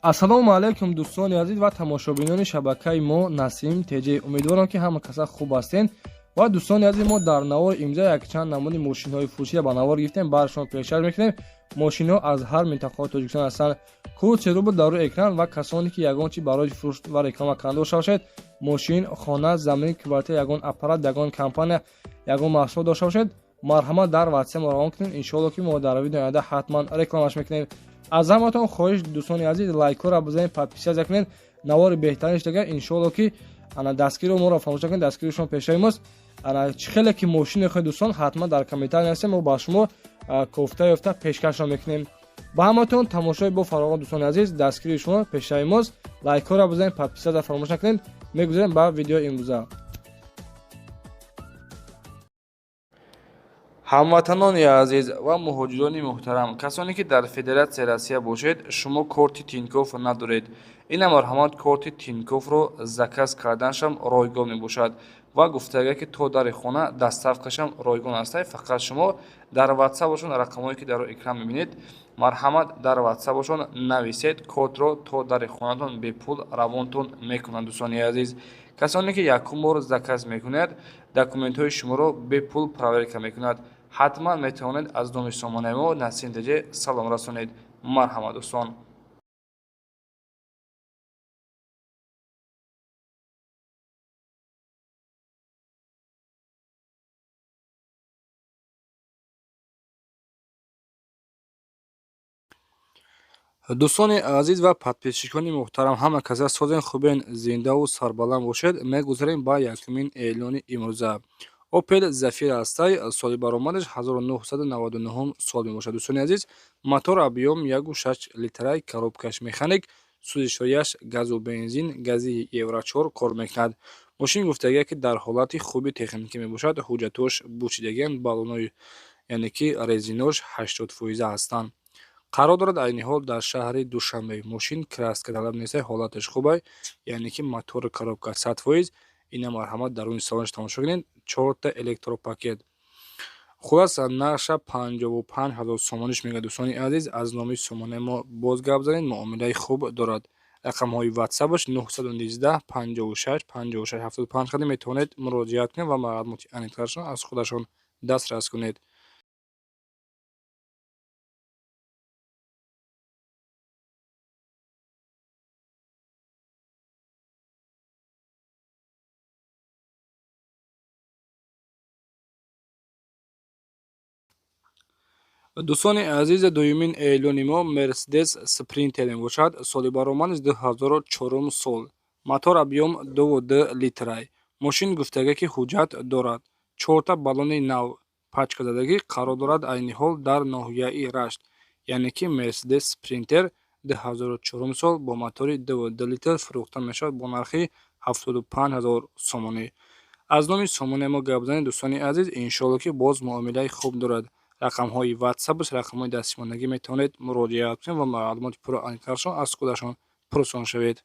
Ассалому алайкум, дӯстони азиз ва тамошобинони шабакаи мо Насим ТЖ. Умедворам, ки ҳама каса хуб ҳастен. Ва дӯстони азиз, мо дар навори имза якчанд намуди мошинҳои фурӯширо ба навор гирифтем, бар шумо пешкаш мекунем. Мошинҳо аз ҳар минтақаҳои Тоҷикистон ҳастанд. Код рубл дар рӯи экран. Ва касоне ки ягон чи барои фурӯш ва реклама кардан дошта бошед, мошин, хона, замин, квартира, ягон аппарат, ягон компания, ягон маҳсулот дошта бошед, марҳамат, дар ватсап мо равон кунед. Иншоалло, ки мо дар видеои оянда ҳатман рекламаш мекунем. Аз ҳаматон хоҳиш, дӯстони азиз, лайкҳоро бизанед, подписаться кунед, навори беҳтарин шудага. Иншоалло, ки ана дастгиро моро фаромӯш накунед, дастгири шумо пешаи мост. Ана чӣ хеле ки мошин мехоҳед, дӯстон, ҳатман дар комментарий нависед, мо ба шумо кофта ёфта пешкашро мекунем. Ба ҳаматон тамошои бо фароғон, дӯстони азиз, дастгири шумо пешаи мост. Лайкҳоро бизанед, подписаться фаромӯш накунед. Мегузарем ба видеои имрӯза. Ҳамватанони азиз ва муҳоҷирони муҳтарам, касоне ки дар Федератсияи Россия бошед, шумо корти Тинькофф надоред, ина марҳамат, корти Тинькоффро заказ карданашам ройгон мебошад ва гуфтага, ки то дари хона доставкашам ройгон аст. Фақат шумо дар ватсапошон, рақамҳое ки дар экран мебинед, марҳамат, дар ватсапошон нависед, кортро то дари хонатон бепул равонтон мекунанд. Дӯстони азиз, касоне ки якум бор заказ мекунед, документҳои шуморо бепул проверка мекунад. Ҳатман метавонед аз номи сомонаи мо Насим ТЖ салом расонед. Марҳамат, дӯстон. Дӯстони азиз ва подписчикони муҳтарам, ҳама каса созен, хубен, зиндаву сарбаланд бошед. Мегузарем ба якумин эълони имрӯза. Опел Зафира ҳастай, соли баромадаш 1999 сол мебошад. Дӯстони азиз, мотор объём 1,6 литрай, коробкаш механик, сӯзишворияш газу бензин, гази Евро 4 кор мекунад. Мошин гуфтагия, ки дар ҳолати хуби техникӣ мебошад, ҳуҷҷатош бучидагианд, баллонои, яъне ки резинош 80 фоиза ҳастанд. Қарор дорад айни ҳол дар шаҳри Душанбе. Мошин краска талаб нестай, ҳолаташ хубай, яъне ки мотору коробка 100%. Ина марҳамат, даруни салонаш тамошо кунед, чорта электропакет. Хулас, нархша 55 000 сомониш мегӯяд. Дӯстони азиз, аз номи сомонаи мо боз гап занед, муомилаи хуб дорад. Рақамҳои ватсапаш 919 56 56 75 қадим метавонед муроҷиат кунед ва маълумоти аниқтарашон аз худашон дастрас кунед. Дӯстони азиз, дуюмин эълони мо Мерседес Спринтер мебошад. Соли баромадаш 2004 сол, мотор объём 2,2 литрай. Мошин гуфтага, ки ҳуҷҷат дорад, чорта баллони нав пачка задагӣ. Қарор дорад айни ҳол дар ноҳияи Рашт. Яъне ки Мерседес Спринтер 2004 сол бо мотори 2,2 литр фурӯхта мешавад бо нархи 75 000 сомонӣ. Аз номи сомонаи мо гап занед, дӯстони азиз, иншоалло, ки боз муомилаи хуб дорад. Рақамҳои ватсапаш, рақамҳои дастимондагӣ метавонед муроҷиат кунед ва маълумоти пурра аниқтарашон аз худашон пурсон шавед.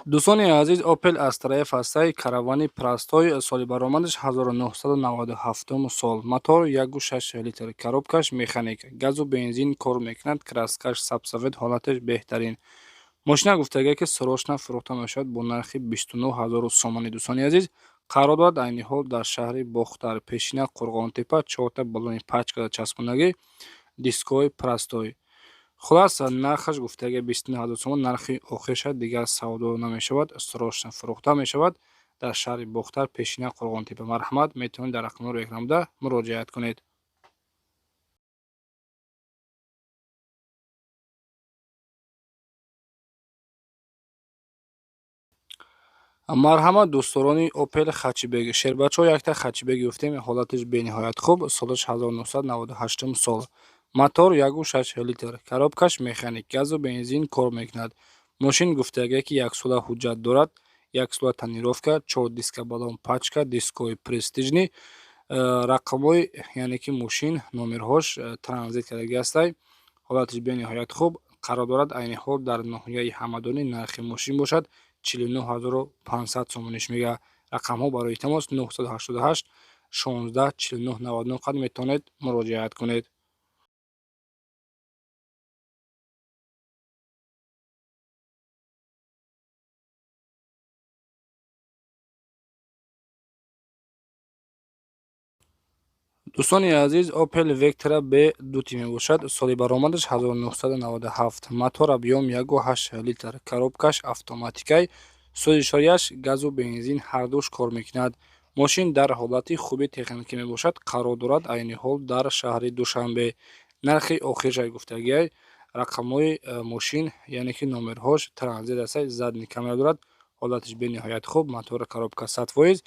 Дӯстони азиз, Опел Астра Ф ҳастай, каравани простой, соли баромадаш 1997 сол, мотор 1,6 литр, коробкаш механик, газу бензин кор мекунад, краскаш сабсафед, ҳолаташ беҳтарин. Мошина гуфтага, ки срочно фурӯхта мешавад бо нархи 29 000 сомонӣ. Дӯстони азиз, қарор дорад айни ҳол дар шаҳри Бохтар, пешина Қурғонтепа, чорта баллони пачкада часпондагӣ, дискҳои простой. Хулас, нархаш гуфтага 29 000 сомон, нархи охир шад, дигар савдо намешавад, срочно фурӯхта мешавад дар шаҳри Бохтар, пешина Қурғонтепа. Марҳамат, метавонед дар рақамҳои экранбуда муроҷиат кунед. Марҳамат, дӯстдорони Опел Хэтчбек, шербачаҳо, якта хэтчбек ёфтем, ҳолаташ бениҳоят хуб, солаш 1998 сол, мотор 1,6 литр, коробкаш механик, газу бензин кор мекунад. Мошин гуфтага, ки яксола ҳуҷҷат дорад, яксола тонировка, чор диска баллон пачка, дискҳои престижный, рақамҳои, яъне ки мошин номерҳош транзит кардагӣ ҳастай. Ҳолаташ бениҳоят хуб. Қарор дорад айни ҳол дар ноҳияи Ҳамадонӣ. Нархи мошин бошад 49 500 сомониш мега. Рақамҳо барои тамос 988 16 49 99 қад метавонед муроҷиат кунед. Дӯстони азиз, Opel Vectra B дути мебошад. Соли баромадаш 1997, мотор объём 1,8 литр, коробкаш автоматикай, сӯзишворияш газу бензин ҳардуш кор мекунад. Мошин дар ҳолати хуби техникӣ мебошад. Қарор дорад айни ҳол дар шаҳри Душанбе. Нархи охиршай гуфтагиай. Рақамҳои мошин, яъне ки номерҳош транзит аст, задний камера дорад, ҳолатиш бениҳоят хуб, мотори, коробка 100%.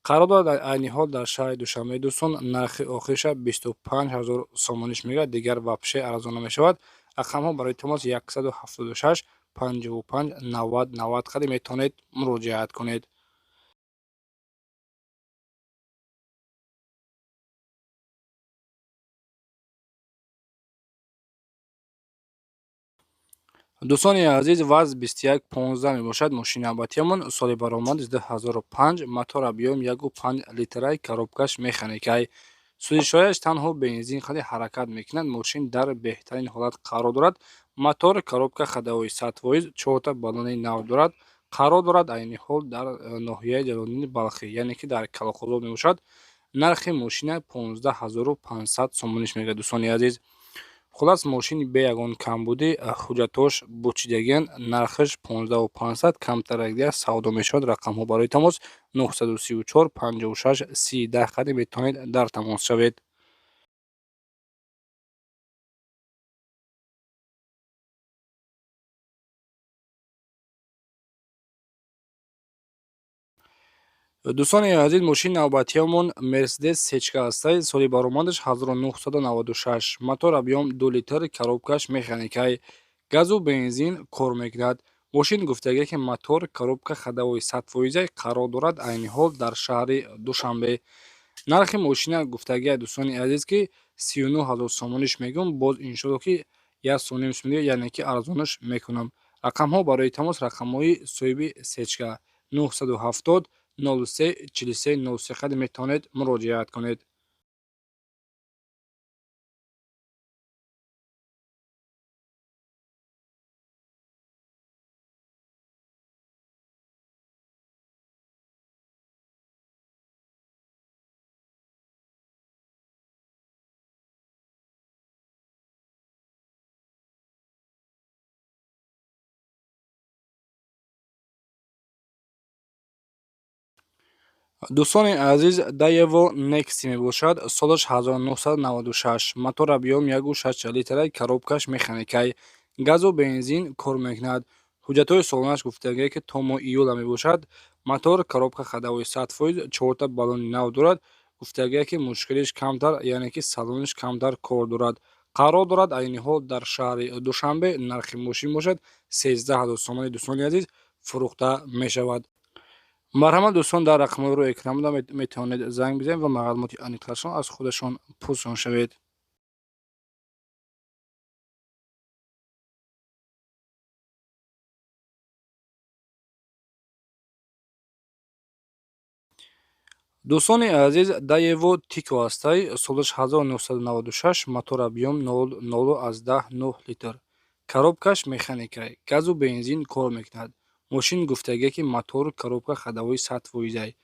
Қарор дорад айни ҳол дар шаҳри Душанбе. Дӯстон, нархи охириша 25 ҳазор сомониш мегӯяд, дигар вообще арзон намешавад. Рақамҳо барои тамос 176 55 90 90 қади метавонед муроҷиат кунед. Дӯстони азиз, ВАЗ 2115 мебошад мошини навбатиамон. Соли баромад 2005, мотор объём 1,5 литрай, коробкаш механикай, сӯзишворияш танҳо бензин қади ҳаракат мекунад. Мошин дар беҳтарин ҳолат қарор дорад. Мотор, коробка ходовой 100%, чорта баллони нав дорад. Қарор дорад айни ҳол дар ноҳияи Ҷалолиддини Балхӣ, яъне ки дар Калхозоб мебошад. Нархи мошина 15 500 сомониш мегӯяд, дӯстони азиз. Хулас, мошини бе ягон камбудӣ, ҳуҷҷатҳош бучидагиан. Нархаш 15 500, камтарак дия савдо мешавад. Рақамҳо барои тамос 934 56 30 10 қади метавонед дар тамос шавед. Дӯстони азиз, мошини навбатиамон Мерседес сечка ҳастай. Соли баромадаш 1996, мотор объём 2 литр, коробкаш механикай, газу бензин кор мекунад. Мошин гуфтагия ки мотор, коробка ходовой 100%. Қарор дорад айни ҳол дар шаҳри Душанбе. Нархи мошина гуфтагия, дӯстони азиз, ки 39 ҳазор сомониш мегӯм, боз иншолло ки як сомониш мегӯям, яъне ки арзонаш мекунам. Рақамҳо барои тамос, рақамҳои соҳиби сечка 970 03 43 03 қади метавонед муроҷиат кунед. Дӯстони азиз, Daewoo Nexia мебошад. Солаш 1996, мотор объём 1,6 литрай, коробкаш механикай, газу бензин кор мекунад. Ҳуҷҷатҳои солонаш гуфтагие ки то моҳи июла мебошад. Мотор, коробка ходовой 100%, чорта баллони нав дорад. Гуфтагие ки мушкилиш камтар, яъне ки салониш камтар кор дорад. Қарор дорад айни ҳол дар шаҳри Душанбе. Нархи мошин бошад 13 000 сомонӣ, дӯстони азиз, фурӯхта мешавад. Марҳамат, дӯстон, дар рақамҳои рӯи экран буда метавонед занг бизанед ва маълумоти аниқтаршон аз худашон пурсон шавед. Дӯстони азиз, Daewoo Tico ҳастай. Солаш 1996, мотор объём 0,9 литр, коробкаш механикай, газу бензин кор мекунад. Мошин гуфтагие ки мотор, коробка ходовой 100%.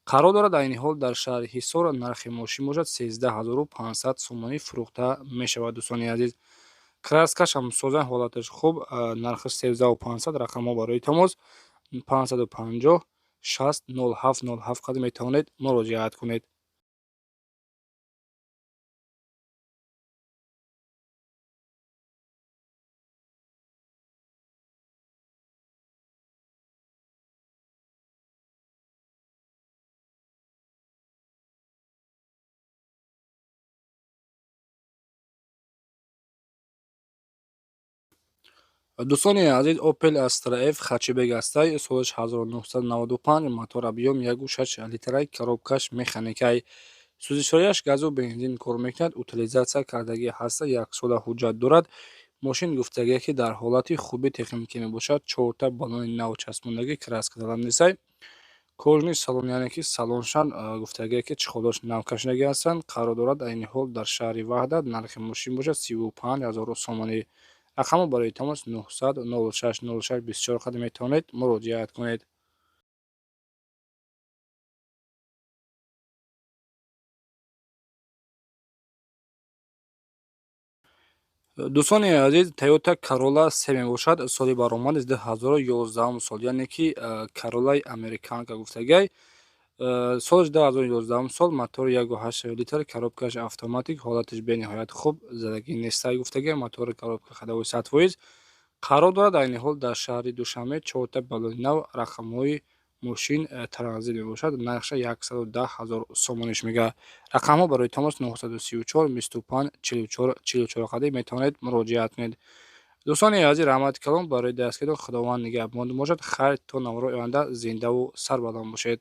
Қарор дорад айни ҳол дар шаҳри Ҳисор. Нархи мошин бошад 13 500 сомонӣ фурӯхта мешавад, дӯстони азиз. Краскаш ҳам созан, ҳолаташ хуб. Нархаш 13 500. Рақамҳо барои тамос 550 60 07 07 қади метавонед муроҷиат кунед. Дӯстони азиз, Opel Astra F хэтчбек ҳастай. Солаш 1995, мотор объём 1,6 литрай, коробкаш механикай, сӯзишворияш газу бензин кор мекунад. Утилизация кардагӣ ҳаста, яксола ҳуҷҷат дорад. Мошин гуфтагие, ки дар ҳолати хуби техникӣ мебошад. Чорта баллони нав часпондагӣ, краска задам нестай. Кожаный салон, яъне ки салоншан гуфтагие, ки чехолош нав кашидагӣ ҳастанд. Қарор дорад айни ҳол дар шаҳри Ваҳдат. Нархи мошин бошад 35 000 сомонӣ. Рақамҳо барои тамос 900 06 06 24 қадр метавонед муроҷиат кунед. Дӯстони азиз, Тойота Карола се мебошад. Соли баромадаш 2011 сол, яъне ки Каролаи американка гуфтагай. Солаш 2011 сол, мотори 1,8 литр, коробкаш автоматик, ҳолаташ бениҳоят хуб, задагӣ нестай гуфтагай. Мотори, коробка ходовой 100%. Қарор дорад айни ҳол дар шаҳри Душанбе. Чорта баллони нав, рақамҳои мошин транзит мебошад. Нархша 110 000 сомониш мега. Рақамҳо барои тамос 934 25 44 44 қадр метавонед муроҷиат кунед. Дӯстони азиз, раҳмати калон барои дастгирӣ. Худованд нигаҳбон бошад. Хайр, то наврои оянда зиндаву сарбаланд бошед.